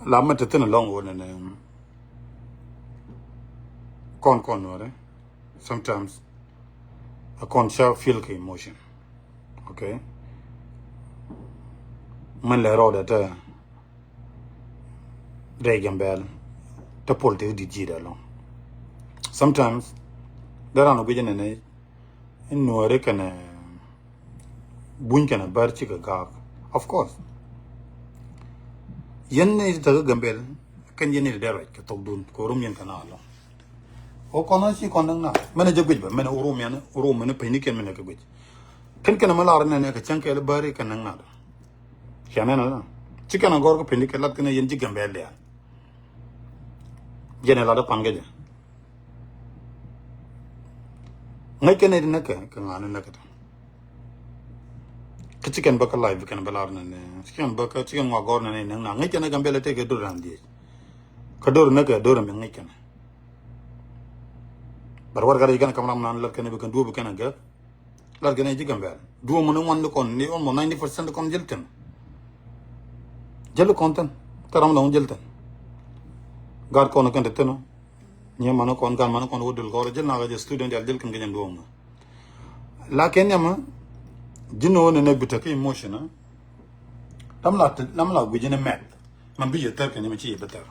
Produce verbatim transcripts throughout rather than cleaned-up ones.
La mɛ te thin alɔŋ wä nɛnɛ. Kɔn kɔn wä rɛ. Sometimes a kɔn ca feel kɛ emotion. Okay. Mɛn lɛ rɔɔdɛ te rɛy Gambɛl te pol te di ji̱ dɛ lɔŋ. Sometimes dee ran guic nɛnɛ in Nuɔri kɛnɛ Buny kɛnɛ Bär cikɛ gaak. Of course. Yɛn ni te kä Gambɛl kɛn yɛn ni te dee ruac kɛ thok dun kɛ rum yɛn kɛ na lɔŋ. O kɔn ci kɔn däŋ na mɛn jɛ guic bä mɛn rum yɛn rum mɛn piny ni kɛn mɛn kɛ guic. Kɛn kɛn mɛ lar nɛnɛ kɛ cäŋ kɛɛl Bär kɛn däŋ na dɔ. Ciɛ nɛn na ci kɛn a gɔr kɛ piny ni kɛ lat kɛn yɛn ci Gambɛl diaal. Jɛn ɛ lat dee pan kɛ jɛ. Ŋäc kɛn ɛ di näkɛ kɛ ŋa̱n ni näkɛ tɔ. Kä ci kɛn bä kä live kɛn bä lar nɛnɛ ci kɛn bä kä ci kɛn ŋuak gɔr nɛnɛ näŋ na ŋäc kɛn ɛ Gambɛl ɛ tëëkɛ dor ran dhiec. Kä dor näkɛ dor mi ŋäc kɛn. But warɛgak kɛn kam ram nan lät kɛn bi kɛn duɔp kɛn a gäk. Lat kɛn a ji̱ Gambɛl duɔp mi ni ŋuan di kɔn ni almost ninety percent kɔn jäl thin. Jäl kɔn thin. Te ram lɔŋ jäl thin. Gaat kɔn kɛn te thin. Nyɛ man kɔn gaat man kɔn wä dul gɔr jäl na kɛ jɛ student yal jäl kɛn kɛ jɛ duɔp mi. La kɛn nyɛ ma ji̱ ni wä ni nɛ bi te kä emotion. Lam la te lam la guic ni mɛth. Man bi yɛ thɛr kɛn nyɛ ma ci yɛ bi thɛr.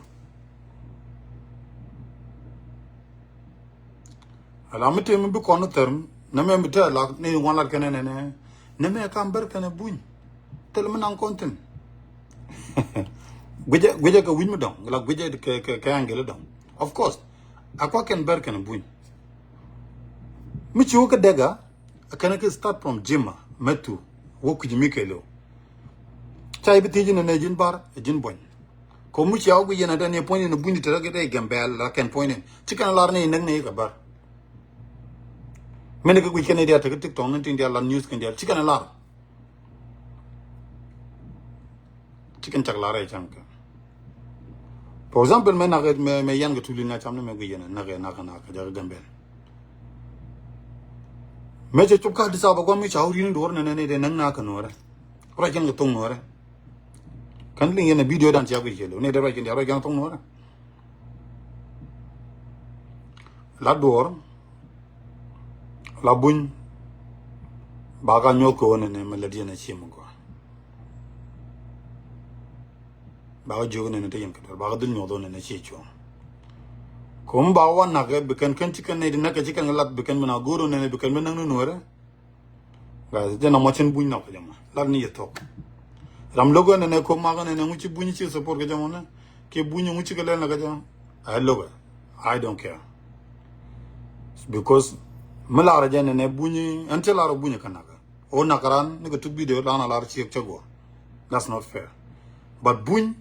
Ala mi te mi bi kɔn thɛr nɛ mɛ mi te la ni wan lat kɛn nɛ nɛ nɛ mɛ kam Bär kɛn Buny. Thil mi naŋ kɔn thin. Guic guic kɛ wi̱c mi dɔŋ la guic kɛ kɛ kɛ angel dɔŋ. Of course. A kua kɛn Bär kɛn Buny. Mi ci wä kä dɛga. Kɛn kɛ start from Jima mɛ thu wä kui̱c mi kɛ lo. Ca i̱ bi thiec inɛ nɛ ji̱n Bär ji̱n Buɔ̱ny. Kɛ mi cia wä guic yɛn a dɛn yɛ puɔ̱ny in Buny di te rɛ kɛ dee Gambɛl la kɛn puɔ̱ny in ci kɛn lar ni inäk ni kɛ Bär. Mɛn kɛ guic kɛn idial te kä TikTok ni tin dial la news kɛn dial ci kɛn lar. Ci kɛn cak lar ɛ cam kɛ. For example mɛ nak mɛ mɛ yan kɛ tuli na cam ni mɛ guic yɛn nak ɛ nak nak kɛ jak Gambɛl. Mɛ cɛ cop ka Addis Ababa guam mi ca wä rin duɔr nɛ nɛ nɛ de nak nak kɛ Nuɔrɛ. Ruac kɛn kɛ thok Nuɔrɛ. Kɛn liŋ yɛn ɛ video dan cia guic kɛ lo nɛ de ruac kɛn dial ruac kɛn kɛ thok Nuɔrɛ. La duɔr la Buny. Ba ka nyuɔth kɛ wä nɛnɛ mɛ lät yɛn a ciem gɔaa. Ba ka jiök nɛnɛ te yɛn kɛ duɔr ba ka dhil nyuɔth wä nɛnɛ cie cuɔ̱ŋ. Kum ba wä nak bi kɛn kɛn ci kɛn nɛy di nak kɛ ci kɛn kɛ lat bi kɛn bi na go̱o̱r wä nɛnɛ bi kɛn bi näk ni Nuɔrɛ. Guys, jɛ na mɔ cin Buny nɔk kɛ jɛ mɔ lat ni yɛ thok. Ram lo̱k ɛn nɛ ko mak ɛn nɛ ŋuci Buny ci support kɛ jɛ mɔ nɛ kɛ Buny ŋuci kɛ lɛl nɛ kɛ jɛ. Ay lo̱k ɛ. I don't care. Because mi lar jɛ nɛ nɛ Buny ɛn ti lar Buny kɛ nak. O nak ran ni kɛ tuk video lan a lar ciek cɛ gua. That's not fair. But Buny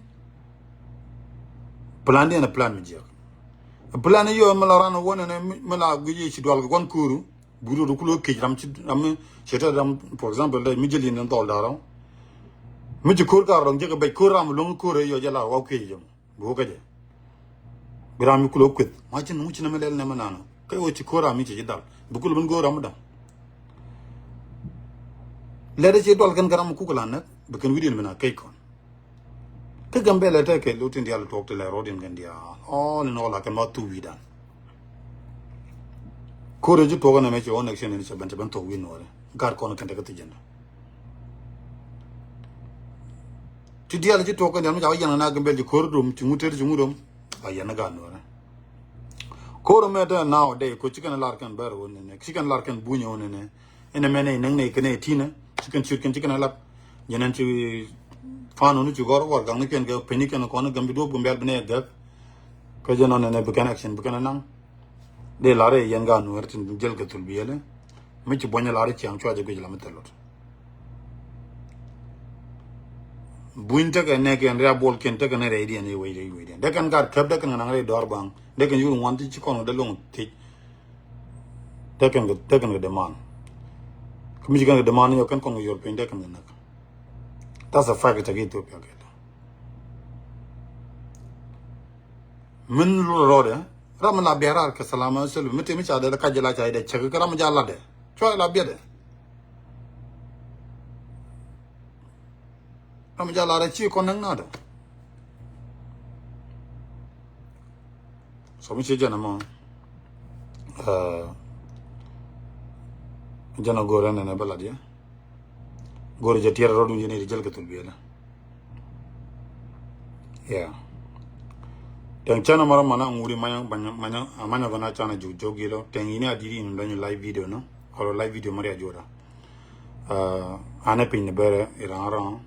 plan di ɛn plan mi jiɛk. Plan yɔ mi lar ran wɔ nɛ nɛ mi lar guic ci dual kɛ guan kuru. Buru du kulo kec ram ci ram mi cete ram, for example, de mi jeli ni dhɔl daro. Mi ci kor kar dɔŋ jeke bec kor ram luŋ kor e yɔ jela wa kec jom. Bu ka je. Bi ram mi kulo kweth. Ma cin mu cin mi lel ne ma nano. Ke wo ci kor ram mi ci dal. Bu kulo bin go ram dam. Lede ci dɔl ken garam ku kula ne. Bi ken widi ne bina kec kɔn. Kä Gambɛl ɛ tekɛ lo̱t tin diaal tuɔɔk ti lɛ rɔɔdiɛn kɛn diaal. All in all, a kɛn ma thuk wi̱i̱dan. Ko̱r ɛ ji̱ tuɔɔk ɛn ɛmɛ cɛ wä nɛk cɛ nɛn cɛ ben cɛ ben thok wi̱i̱ Nuɔɔrɛ. Gaat kɔn kɛn tekɛ thi̱c jɛn. Ti diaal ji̱ tuɔɔk kɛn diaal mi ca wä yɛn kɛn a Gambɛl ji̱ ko̱r dom ci ŋut tet ci ŋut dom. A yɛn ni gaat Nuɔɔrɛ. Ko̱r ɛmɛ te nowadays ko ci kɛn lar kɛn Bär wä nɛnɛ ci kɛn lar kɛn Buny wä nɛnɛ. Inɛ mɛn ɛ näŋ nɛ kɛn ɛ tinɛ ci kɛn ciöt kɛn ci kɛn ɛ lap. Jɛn ɛn ci fan wun ci gɔr wär gaŋ ni kɛn kɛ peny ni kɛn kɔn Gambi duɔp Gambɛl bi nɛ ɛ gɛk. Kä jɛn ɔn ɛn ɛ bi kɛn action bi kɛn ɛ naŋ. Dee lar ɛ yɛn gaat Nuɛr tin jɛl kɛ thul bi yɛlɛ. Mi ci buɔ̱ny ɛ lar ɛ ciaŋ cua jɛ guic lam ɛ thil lot. Buny tekɛ nɛ kɛn ria buɔl kɛn tekɛ nɛ rɛy diɛn i̱ wec rɛy wec diɛn dee kɛn gaat käp dee kɛn kɛ naŋ rɛy dɔɔr baŋ dee kɛn yur ŋuan ti ci kɔn kɛ dee loŋ thiec. Dee kɛn kɛ dee kɛn kɛ demand. Kä mi ci kɛn kɛ demand ni yɔ kɛn kɔn kɛ yɔr piny dee kɛn kɛ näk. That's a fact. Cɛ kɛ Ethiopia kɛ min lurɛ rɔɔdɛ. Ram mi la biɛ rar kɛ salama sɛl mi te mi ca dee la kac la ca dee cɛ kɛ ram mi ja la dɛ. Cua la biɛ dɛ. Ram mi ja la dɛ ci kɔn näk na dɛ. So mi ci jɛn ɛmɔ, jɛn ɛ go̱o̱rɛ nɛnɛ bä lat yɛ. Go̱o̱rɛ jɛ tiɛɛr rɔdun jɛ ni ri jäl kɛ thul biɛlä. Yeah. Tɛŋ canɛ mara mana ŋuri manya manya manya gɔna canɛ juk jok gilɔ. Tɛŋ ini a diri in dɔnyi live video no. Ɔlɔ live video mari a jura. Anɛ piny ni bɛrɛ iran rɔŋ.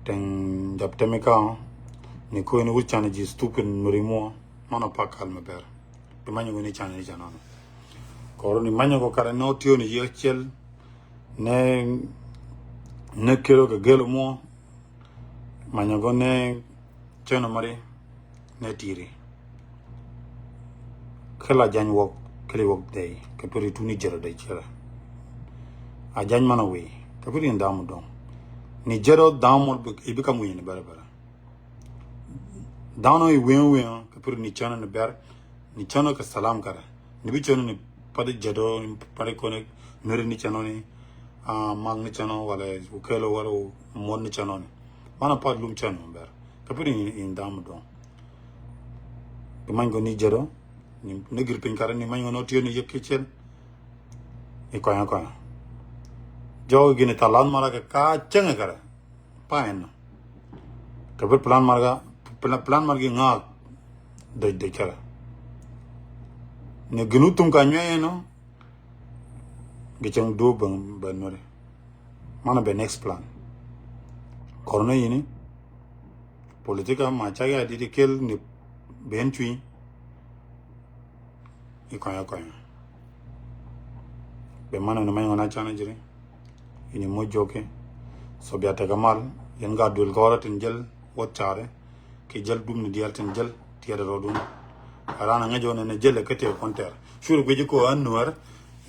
Tɛŋ jap tɛmi kaŋ ni ko̱ in wut canɛ ji stupid mari muɔ. Mana pak kal mɛ bɛr. Ti manya gɔni canɛ ni canɛ nɔ. Kɔrɔ ni manya gɔ karɛ nɔ tiyo ni yek cel. Nɛ nɛ kero kɛ gelo muɔ. Manya gɔ nɛ cɛn mari nɛ tiri. Kɛ la jany wɔk kɛ li wɔk dɛy kɛ piri tuni jɛrɛ dɛy cɛrɛ. A jany mana wei kɛ piri in damu dɔŋ. Ni jɛrɛ damu ibi kam wei ni bɛrɛ bɛrɛ. Damu iweŋ weŋ kɛ piri ni cɛn ni bɛr. Ni cɛnɔ kɛ salam kara ni bi cɛnɔ ni pati jɛdɔ ni pati kɔni nuri ni cɛnɔ ni. Mak ni cɛnɔ wala ukelo wala mot ni cɛnɔ ni. Mana pat lum cɛnɔ bɛr kɛ piri in dam dɔŋ. Ki many kɔ ni jɛdɔ ni gir piny kara ni many kɔ nɔ tiyo ni yek kicel. I kɔnya kɔnya jɔk gini talan mara kɛ ka cɛŋɛ kara. Pa ɛn nɔ kɛ bi plan marga plan margi ŋaak. Dec dec kɛrɛ ni ginu thum ka nyuɛ ɛn nɔ. Gi cɛŋ duo bɛ nuɔri. Manɛ bɛ next plan. Kɔrnɛ yini politika ma cak ya dit ikel ni ben cui̱. I kɔnya kɔnya bɛ manɛ ni many ŋɔna canɛ jiri. Ini mo joke. So bia tekɛ mal yɛn ga duel gɔrɛ tin jel wot care. Ki jel dum ni diɛl tin jel tiɛt rɔdun. Aran a ŋɛc ɣɔn ɛn jel ɛ kä tëë kɔn tɛr curi guic ko an nuɛr.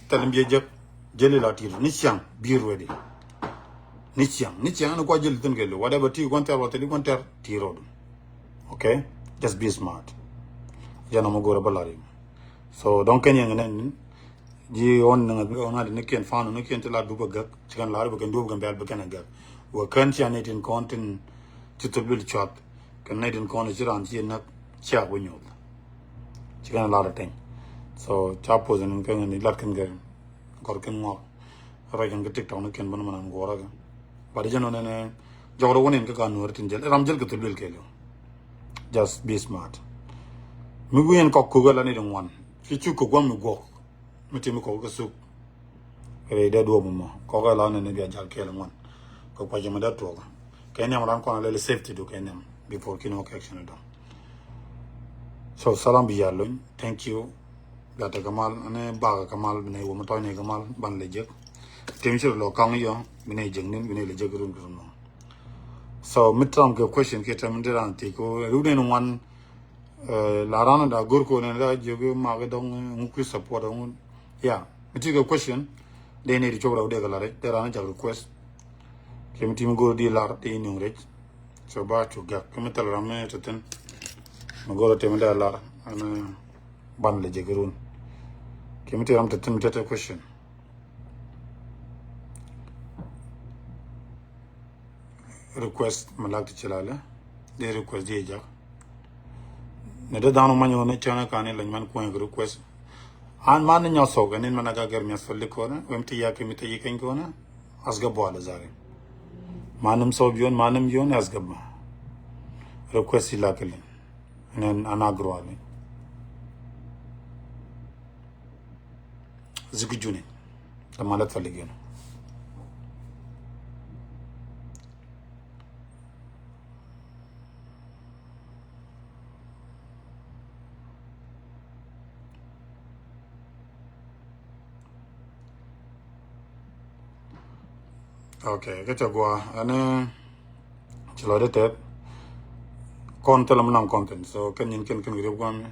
Thɛl in biɛ jek jel ila tit ni ciaŋ bi ready. Ni ciaŋ ni ciaŋ ni kua jel thin kɛ lo whatever ti kɔn tɛr wa thil kɔn tɛr ti rɔdun. Okay, just be smart. Jana mo gora balari. So don't kɛn yɛn nɛn. Ji̱ ɣɔn ni ŋa̱th ŋa̱th ni kiɛn fan ni kiɛn ti la dup a gäk ci kɛn la ri bɛ kɛn dup kɛn bɛl bɛ kɛn a gäk. Wä kɛn cia ni tin kɔn tin ci thop lil cuath kɛn ni tin kɔn ci ran ci nak cia wä nyoth. Ci kɛn la ri tɛny. So ca pos ni kɛn ni lat kɛn kɛ kɔr kɛn ŋuak. Rɔy kɛn kɛ TikTok ni kɛn bä ni man an guɔrä kɛ. But jɛ nɔ nɛnɛ jɔk rɔ wä ni kɛ ka nuɔr tin jɛl ram jɛl kɛ thop lil kɛ lo. Just be smart. Mi wi̱i̱n kɔk kugä la ni di ŋuan ci cuk kɛ guam mi guɔk. Mi ti mi kɔk kɛ suk. Kɛ rɛy dee duɔp mɔ kɔk kɛ la ni ni bia jal kɛɛl ŋuan. Kɛ kuacɛ mi dee tuɔk kɛ niam ran kɔn a lɛl safety du kɛ niam before kin wä kɛ action dɔŋ. So salam bi yal luny. Thank you. Bia te kamal ani bak kamal bi ne wä mi tɔy ne kamal ban le jek. Tim shir lo kang yo bi ne jek nin bi ne le jek run run no. So mi tram ke question ke tam ndi ran ti ko run ne wan. La ran da gor ko ne da jek ma ke dong ngu ku support ngu. Ya mi ti ke question. De ne di chobra de la re de ran ja request. Ke mi ti mi gor di lar di ni rech. So ba chu gak ke mi tal ram ne te ten. Mi gor te mi da lar ana ban le jek run. Ke mi ti ram te ten mi te question. Request mi lak ti ci lale. De request di jak. Ne de dano manyo ne chana kani lany man kuan request. An man ni nyasok ni man aga ger mi asol di kona wem ti yake mi ti yiken kona. Asga bwala zari. Manim so biyon manim yon asga ma. Request ilakilin. Nen anagro ali. Ziki juni. Tamala tali geno. Okay, kɛ cɛ gua ani ci lɔ di tɛth. Kɔn thilɛ mi naŋ content so kɛn nyin kɛn kɛn kɛ riep guam ni.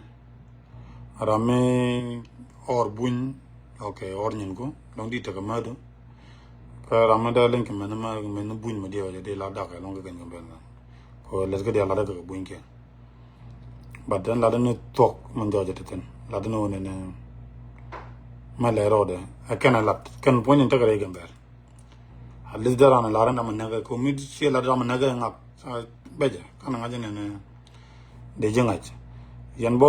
Ram mi ɔr buny. Okay, ɔr nyin ku lɔŋ di tekɛ madu. Kɛ ram mi dee liŋ kɛ mɛn mɛn buny mi diɛ wajɛ di la dakɛ lɔŋ kɛ kɛn kɛ ben. Kɛ lɛt kɛ diɛ la dakɛ kɛ buny kɛ. But then lat ni thuɔk min jɔɔc ti thin lat ni wuni ni mɛ lɛ rɔɔdɛ ɛ kɛn ɛ lat kɛn puɔ̱ny in tekɛ rɛy Gambɛl. At least dee ran ɛ lar in dam ɛ nɛkɛ kɛ mi cie lat dam ɛ nɛkɛ ŋak bɛcɛ kan ɛ ŋa̱c ni ni dee ji̱ ŋa̱c. Yɛn bɔ